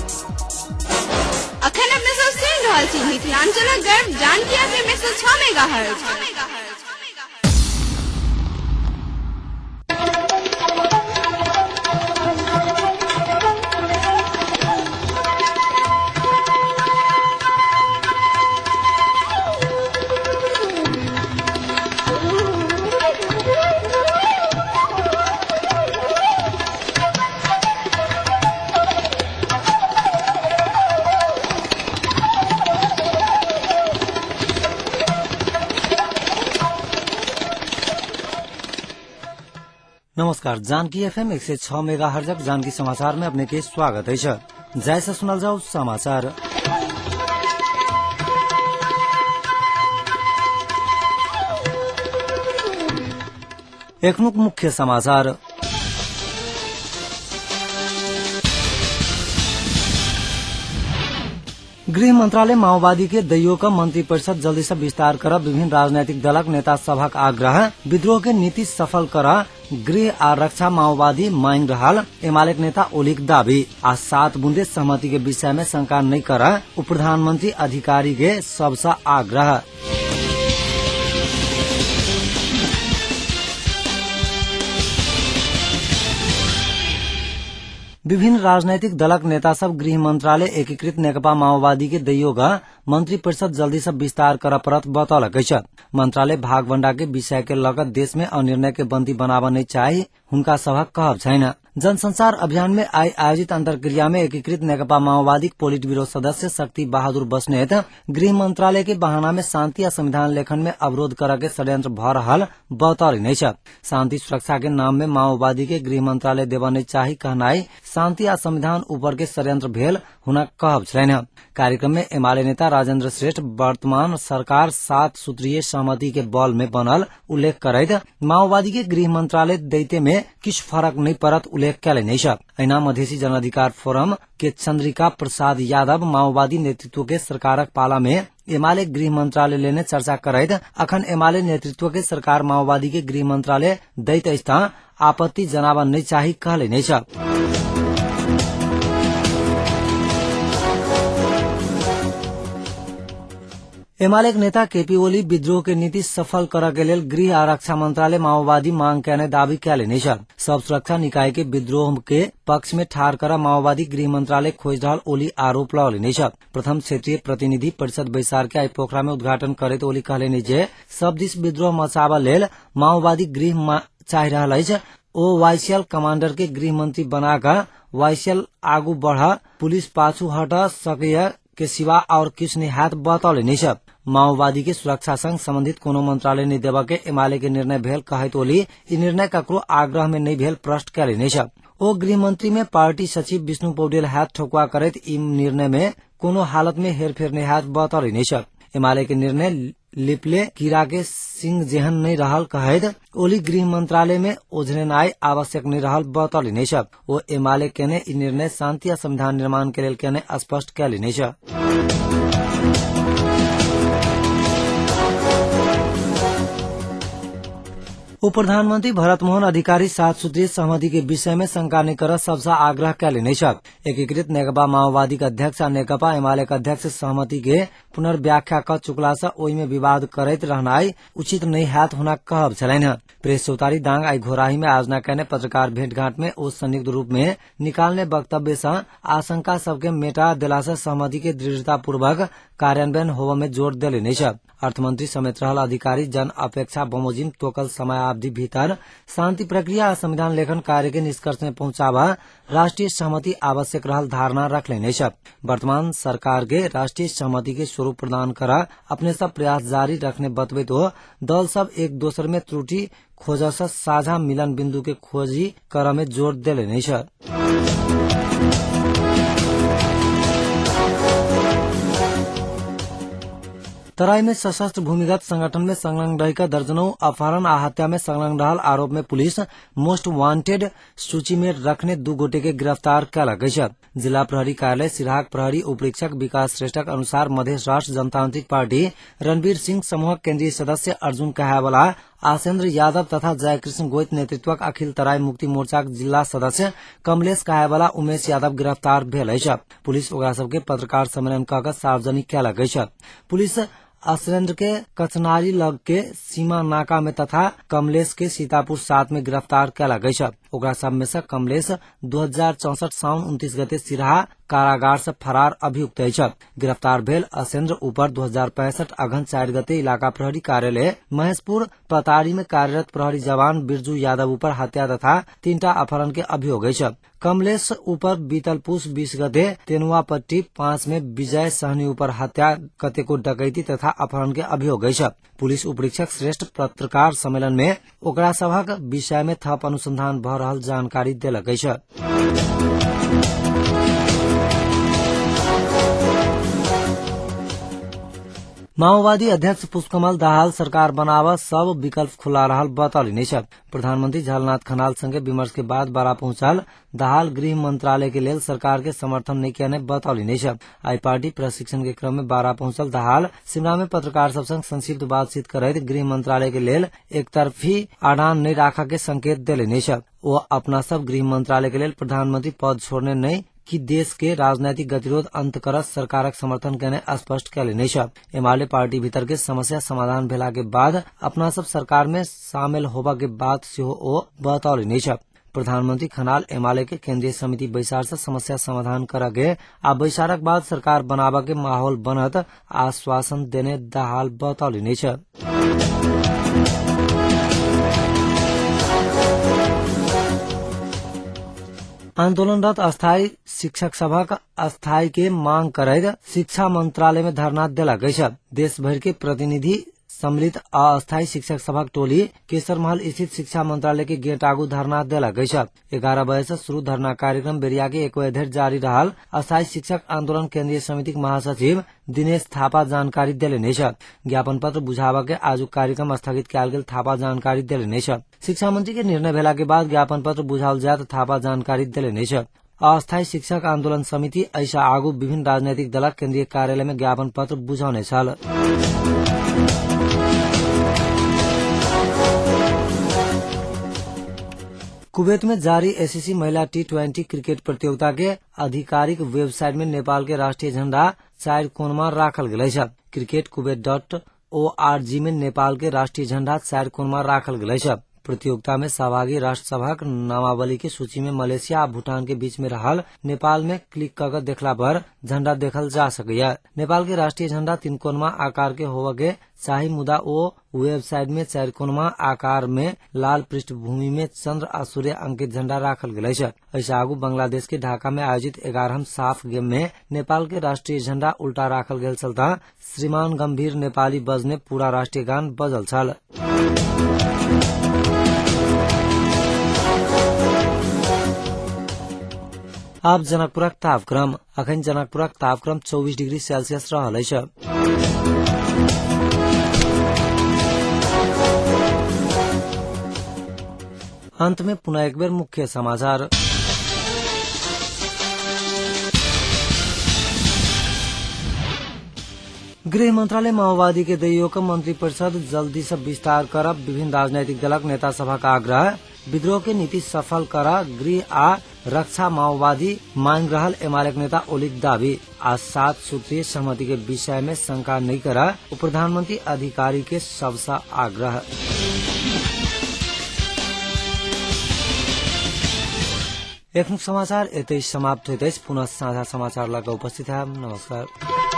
अखन अपने सब सुनि रहल छी मिथिलांचलक गर्व जानकी एफएम 106 मेगाहर्ट्ज। नमस्कार, जानकी एफएम 106 मेगा हर्जक जानकी समाचार में अपने के स्वागत है। जय से सुनल जाओ समाचार। एखनुक मुख्य समाचार। गृह मंत्रालय माओवादी के दैयो का मंत्री परिषद जल्दी से विस्तार कर विभिन्न राजनैतिक दलक नेता सभक आग्रह। विद्रोह के नीति सफल कर गृह आ रक्षा माओवादी मांग रहल एमाले नेता ओलीक दावी। आ 7 बुंदे सहमति के विषय में शंका नहीं कर उप प्रधानमंत्री अधिकारी के सबसे आग्रह। विभिन्न राजनैतिक दलक नेता सब गृह मंत्रालय एकीकृत नेकपा माओवादी के दैयोगा मंत्री परिषद जल्दी से विस्तार कर परत बतौलक अछि। मंत्रालय भागवंडा के विषय के लगत देश में अनिर्णय के बंदी बनावा नहीं चाही हुनका सभक कहब छैन। जनसंचार अभियान में आई आयोजित अंतर्क्रिया में एकीकृत नेकपा माओवादी पोलिट ब्यूरो सदस्य शक्ति बहादुर बस्नेत गृह मंत्रालय के बहाना में शांति आ संविधान लेखन में अवरोध कर के षड्यंत्र भ रहल बतौलनि अछि। शांति सुरक्षा के नाम में माओवादी के गृह मंत्रालय देवा नहीं चाही कहनाई शांति आ संविधान ऊपर के षड्यंत्र भेल हुनक कहब छलनि। कार्यक्रम में एमाले नेता राजेंद्र श्रेष्ठ वर्तमान सरकार 7 सूत्रीय सहमति के बल में बनल उल्लेख करैत माओवादी के गृह मंत्रालय दैते में किछु फरक नहीं पड़त उल्लेख कयलनि अछि। एहिना मधेसी जनअधिकार फोरम के चंद्रिका प्रसाद यादव माओवादी नेतृत्व के सरकारक पाला में एमाले गृह मंत्रालय लेने चर्चा करैत अखन एमाले नेतृत्व के सरकार माओवादी के गृह मंत्रालय दैत अछि त आपत्ति जनाब नहीं चाही कहलनि अछि। एमाले नेता केपी ओली विद्रोह के नीति सफल कर के लेल गृह आ रक्षा मंत्रालय माओवादी मांग कयने दावी कयलनि अछि। सब सुरक्षा निकाय के विद्रोह के पक्ष में ठाढ़ कर माओवादी गृह मंत्रालय खोज रहल ओली आरोप लगौलनि अछि। प्रथम क्षेत्रीय प्रतिनिधि परिषद बैसार के आई पोखरा में उद्घाटन करैत ओली कहलनि जे सब दिस विद्रोह मचाबऽ लेल माओवादी गृह चाहि रहल अछि। ओ वाईसीएल कमांडर के गृह मंत्री बनाकर वाईसीएल आगू बढ़ पुलिस पाछू हट सकैया के सिवा और किछु नहीं हैत बतौलनि अछि। माओवादी के सुरक्षा संग संबंधित कोनो मंत्रालय नहीं देबऽ के एमाले के निर्णय भेल कहैत ओली ई निर्णय ककरो आग्रह में नहीं भेल प्रश्न कयलनि अछि। ओ गृह मंत्री में पार्टी सचिव विष्णु पौडेल हैत ठोकुआ करैत ई निर्णय में कोनो हालत में हेरफेर नहीं हैत बतौलनि अछि। एमाले के निर्णय लिपले कीड़ा के सिंह जेहन नहीं रहल कहैत ओली गृह मंत्रालय में ओझरेनाई आवश्यक नहीं रहल बतौलनि अछि। ओ एमाले केने ई निर्णय शांति आ संविधान निर्माण के लेल केने स्पष्ट कयलनि अछि। उप प्रधानमंत्री भरत मोहन अधिकारी 7 सूत्रीय सहमति के विषय में शंका नहीं कर सबसे आग्रह कयलनि अछि। एकीकृत नेकपा माओवादी के अध्यक्ष आ नेकपा एमाले के अध्यक्ष सहमति के पुनर्व्याख्या क चुकला से ओहि में विवाद करैत रहनाई उचित नहीं हैत हुनक कहब छलनि। प्रेस चौतारी दांग आई घोराही में आयोजना कयने पत्रकार भेंटघाट में ओ संयुक्त रूप में निकालने वक्तव्य से आशंका सबके मेटा देला से सहमति के दृढ़तापूर्वक कार्यान्वयन होबय में जोर देलनि अछि। अर्थमंत्री समेत रहल अधिकारी जन अपेक्षा बमोजिम तोकल समयावधि भीतर शांति प्रक्रिया आ संविधान लेखन कार्य के निष्कर्ष में पहुंचाबा राष्ट्रीय सहमति आवश्यक रहल धारणा रखलनि अछि। वर्तमान सरकार के राष्ट्रीय सहमति के स्वरूप प्रदान कर अपने सब प्रयास जारी रखने बतबैत हो दल सब एक दोसर में त्रुटि खोज से साझा मिलन बिंदु के खोजी कर में जोर देलनि अछि। तराई में सशस्त्र भूमिगत संगठन में संलग्न रहिकर दर्जनों अपहरण आ हत्या में संलग्न रहल आरोप में पुलिस मोस्ट वांटेड सूची में रखने 2 गोटे के गिरफ्तार कयलक अछि। जिला प्रहरी कार्यालय सिराहाक प्रहरी उपरीक्षक विकास श्रेष्ठक अनुसार मधेश राष्ट्र जनतांत्रिक पार्टी रणवीर सिंह समूहक केंद्रीय सदस्य अर्जुन कहायवाला आशेन्द्र यादव तथा जयकृष्ण गोइत नेतृत्वक अखिल तराई मुक्ति मोर्चाक जिल्ला सदस्य कमलेश कहायवाला उमेश यादव गिरफ्तार भेल अछि। पुलिस ओकरा सबके पत्रकार सम्मेलन कऽ सार्वजनिक कयलक अछि। पुलिस अशरेंद्र के कचनारी लग के सीमा नाका में तथा कमलेश के सीतापुर 7 में गिरफ्तार कयलक अछि। ओकरा सब में से कमलेश 2064 साउन 29 गते सिरहा कारागार से फरार अभियुक्त अछि। गिरफ्तार भेल अशेंद्र ऊपर 2065 अघन 4 गते इलाका प्रहरी कार्यालय महेशपुर पतारी में कार्यरत प्रहरी जवान बिरजू यादव ऊपर हत्या तथा 3टा अपहरण के अभियोग अछि। कमलेश ऊपर बीतल पुष 20 गते तेनुआपट्टी 5 में विजय सहनी ऊपर हत्या, कतेको डकैती तथा अपहरण के अभियोग अछि। पुलिस उपरीक्षक श्रेष्ठ पत्रकार सम्मेलन में ओकरा सभक विषय में थप अनुसंधान भ रहल जानकारी देलक अछि। माओवादी अध्यक्ष पुष्पकमल दाहाल सरकार बनाव सब विकल्प खुला रहल बतौलनि अछि। प्रधानमंत्री झलनाथ खनाल संगे विमर्श के बाद बारा पहुंचल दाहाल गृह मंत्रालय के लेल सरकार के समर्थन नहीं कयने बतौलनि अछि। आई पार्टी प्रशिक्षण के क्रम में बारा पहुंचल दाहाल शिमला में पत्रकार सब संग संक्षिप्त बातचीत करैत गृह मंत्रालय के लेल एकतरफी अड़ान नहीं राखऽ के संकेत देलनि अछि। ओ अपना सब गृह मंत्रालय के लेल प्रधानमंत्री पद छोड़ने नहीं कि देश के राजनैतिक गतिरोध अंत कर सरकारक समर्थन केने स्पष्ट कयलनि अछि। एमाले पार्टी भीतर के समस्या समाधान भेला के बाद अपना सब सरकार में शामिल होबा के बात सेहो ओ बतौलनि अछि। प्रधानमंत्री खनाल एमाले के केंद्रीय समिति बैसार से समस्या समाधान करऽ के आ बैसारक बाद सरकार बनाबऽ के माहौल बनत आश्वासन देने दाहाल बतौलनि अछि। आंदोलनरत अस्थायी शिक्षक सभक अस्थायी के मांग करैत शिक्षा मंत्रालय में धरना देलक अछि। देश भरि के प्रतिनिधि सम्मिलित अस्थायी शिक्षक सभक टोली केसरमहल स्थित शिक्षा मंत्रालय के गेट आगू धरना देलक अछि। 11 बजे से शुरू धरना कार्यक्रम बेरिया के 1 बजे धरि जारी रहल अस्थायी शिक्षक आंदोलन केंद्रीय समितिक महासचिव दिनेश थापा जानकारी देलनि अछि। ज्ञापन पत्र बुझाबऽ के आजुक कार्यक्रम स्थगित कयल गेल थापा जानकारी देलनि अछि। शिक्षा मंत्री के निर्णय भेला के बाद ज्ञापन पत्र बुझाओल जायत थापा जानकारी देलनि अछि। अस्थायी शिक्षक आंदोलन समिति ऐसा आगू विभिन्न राजनैतिक दलक केंद्रीय कार्यालय में ज्ञापन पत्र बुझौने छल। कुवैत में जारी एसीसी महिला T20 cricket प्रतियोगिता के आधिकारिक वेबसाइट में नेपाल के राष्ट्रीय झंडा 4 कोनमा राखल गेल अछि। क्रिकेट कुवैत.org में नेपाल के राष्ट्रीय झंडा 4 कोनमा राखल गेल अछि। प्रतियोगिता में सहभागी राष्ट्र सभक नामावली के सूची में मलेशिया आ भूटान के बीच में रहल नेपाल में क्लिक कऽ देखला पर झंडा देखल जा सकैया। नेपाल के राष्ट्रीय झंडा 3 कोनमा आकार के होबऽ के चाही, मुदा ओ वेबसाइट में 4 कोनमा आकार में लाल पृष्ठभूमि में चंद्र आ सूर्य अंकित झंडा राखल गेल अछि। एहिसँ आगू बांग्लादेश के ढाका में आयोजित 11म साफ गेम में नेपाल के राष्ट्रीय झंडा उल्टा राखल गेल छल त श्रीमान गंभीर नेपाली बजने पूरा राष्ट्रीय गान बजल छल। आब जनकपुरक तापक्रम। अखन जनकपुरक तापक्रम 24 डिग्री सेल्सियस रहल अछि। अंत में पुनः एक बेर मुख्य समाचार। गृह मंत्रालय माओवादी के दैयो मंत्री परिषद जल्दी से विस्तार करब विभिन्न राजनैतिक दलक नेता सभक आग्रह। विद्रोह के नीति सफल कर गृह आ रक्षा माओवादी मांग रहल एमाले नेता ओलीक दावी। आ 7 सूत्रीय सहमति के विषय में शंका नहीं कर उप प्रधानमंत्री अधिकारी के सबसे आग्रह। एखनुक समाचार एतै समाप्त होइत अछि। पुनः साझा समाचार लग उपस्थित है। नमस्कार।